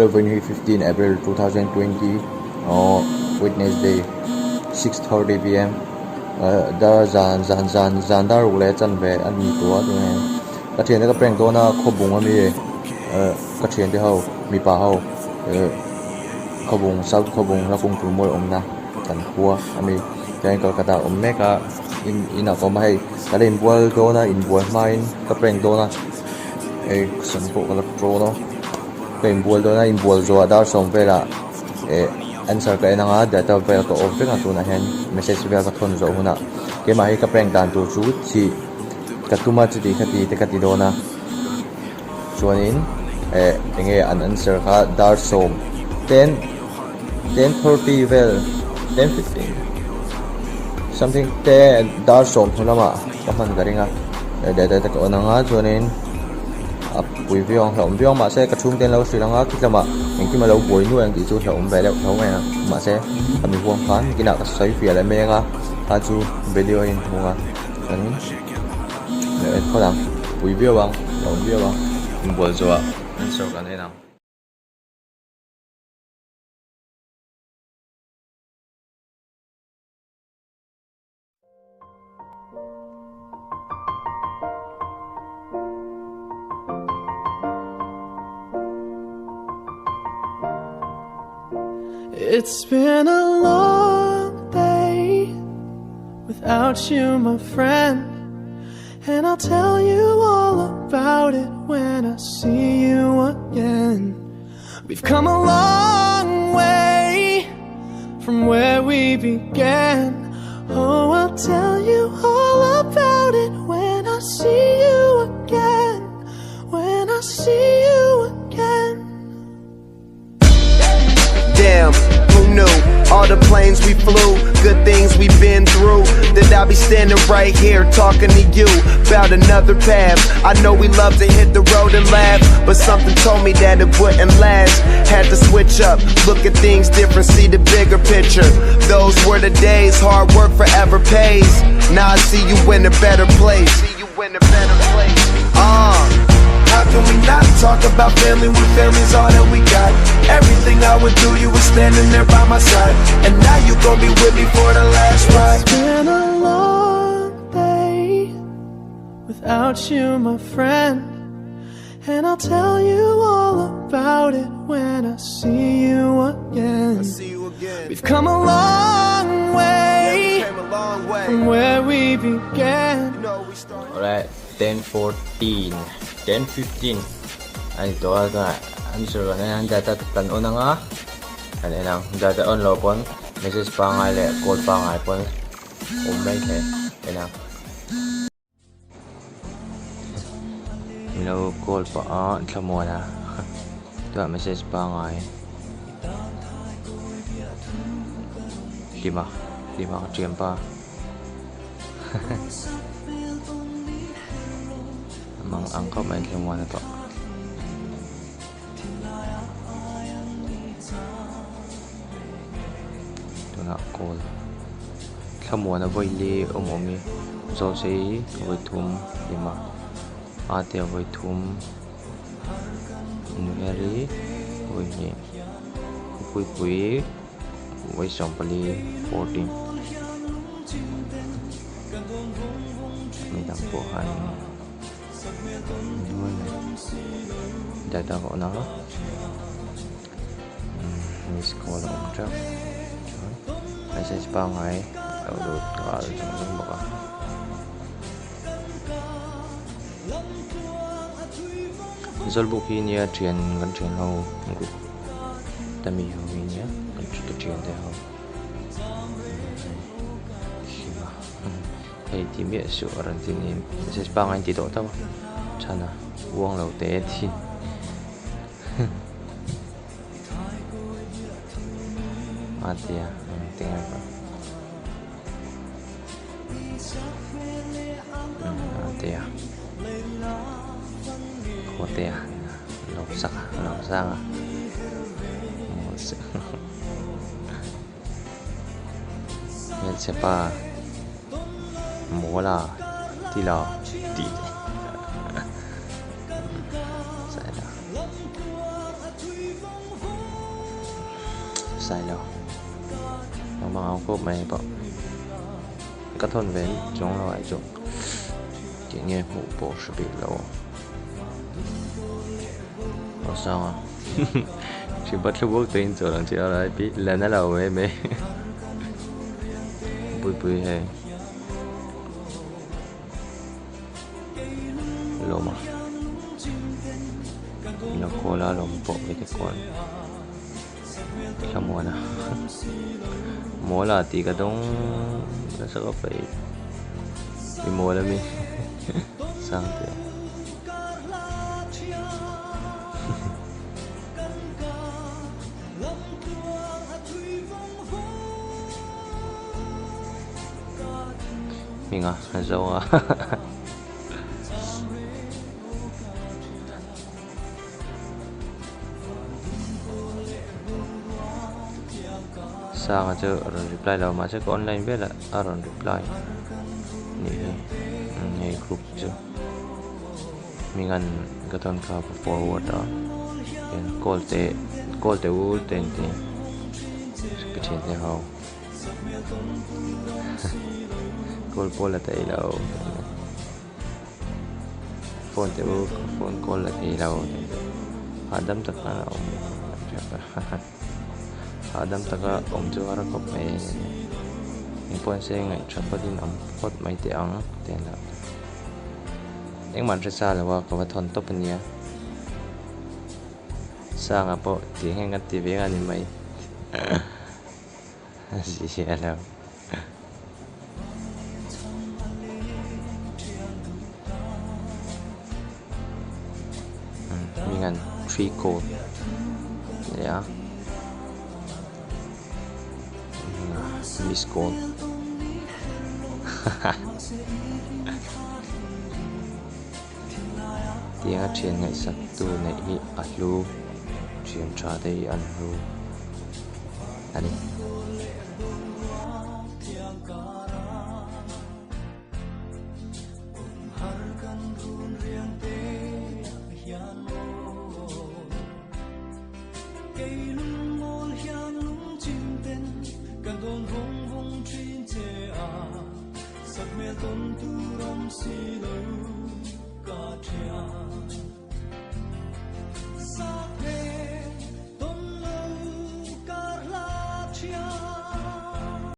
Awle vawiin hi 15 April 2020 aww Wednesday 6:30 pm ah dar zan zan zan zan dar ruk leh chanve a ni tawh a tunah hian ka thiante ka prank dawn a khawbung ami ah ka thiante ho mipa ho eh khawbung south khawbung la kung tur mawi awmna kan khua ami tihian Kolkata ah awm mek a in inah ka awm a hei ka la inbual dawn a inbual hmain ka prank dawn a hei sam pawh ka la tawn a ka inbual dawn a inbual zawhah dar sawm velah eh answer ka en ang a data vel ka off vek ang tunah hian message vel ka thawn zawh hunah keimah hi ka prank dan tur chu thih ka tum a chuti khati te ka ti dawn a chuanin eh enge an answer kha dar sawm ten 10:30 vel 10:15 something te dar sawm hnu lamah ka hman ka ring a data te ka on ang a chuanin a pui viau ang hlauhawm viau ang mahse ka chhungte an lo hrilh ang a khitlama engkim a lo buai nuai ang tih chu hlauhawm ve deuh tho mai a mahse ka mi huang khan kinah ka sawi fiah leh mek a kha chu video a inhmu a chuanin leh phawt ang pui viau ang hlauhawm viau ang inbual zawhah answer kan en ang. It's been a long day without you, my friend. And I'll tell you all about it when I see you again. We've come a long way from where we began. Oh, I'll tell you all about it when I see you again. When I see you again. Damn, who knew? All the planes we flew, good things we've been through. That I'll be standing right here talking to you about another path. I know we love to hit the road and laugh, but something told me that it wouldn't last. Had to switch up, look at things different, see the bigger picture. Those were the days, hard work forever pays. Now I see you in a better place. See you in a better place. Uh. How can we not talk about family when family's all that we got? Everything I went through, you were standing there by my side. And now you gon' be with me for the last ride. It's been a long day without you, my friend. And I'll tell you all about it when I see you again. I see you again. We've come a long way, yeah, we came a long way from where we began. You know, we started. Alright, 10:14, 10:15 a ni tawh a tunah answer kan en ang data kan on ang a kan en ang data on loh pawn message pangngai leh call pangngai pawn awm mai thei en ang. Min lo call pah a thlamuan a tunah message pangngai hlima hlima ka thian pa. Mang ang khawp mai thlamuan a tawh. Tunah call thlamuan a vawi li awm awm hi zawh sei vawi thum hlima a te a vawi thum nuheri vawi hnih puipui vawi sawmpali 14 midang pawh han nual mai data ka on a miss call a awm teuh chuan message pangngai a lo lut nghal zung zung bawk a. Zawlbuk hi nia thian kan thian ho group ta mi ho hi nia kan ka thian te ho hlima hei ti miah suh a rawn ti ni message pangngai an ti tawh tawp a chhan a uang lo teh e thin a ti a engtin nge ka. Tia Khawtea lo sak a lo sang a hmelchhe pa mawl a ti lo tih te Sailo mang ang khawp mai pawh ka thawn ve chuang lo ai chu tih nge hmuh pawh hre bik lo aw sang a hripa thlubuk te in chawl ang chi RIP la na lo mai mai pui pui hei lawm a lo call a lawm pawh video call. Thlamuana Mawla tih ka dawng nasa khawp mai i mawl ami Sangte Hminga a zo a. Sanga chu a rawn reply lo mahse ka online velah a rawn reply nih hi hei group chu hminga'n ka tawn kha ka forward a hian call te call te u te an ti ka thiante ho call pawh la thei lo. Phone te u ka phone call la thei lo hahdam taka awm hahdam taka awm chu a ra khawp mai engpawh an sawi ngaih tha phawtin awm phawt mai teh ang tih an lo engmah an hre sa lo a ka va thawn tawp ania sanga pawh tih hian ka ti ve a ni mai zia lo. Hming an three call leh a miss call tianga thian ngaihsak tu neih hi a hlu thian tha te hi an hlu a ni.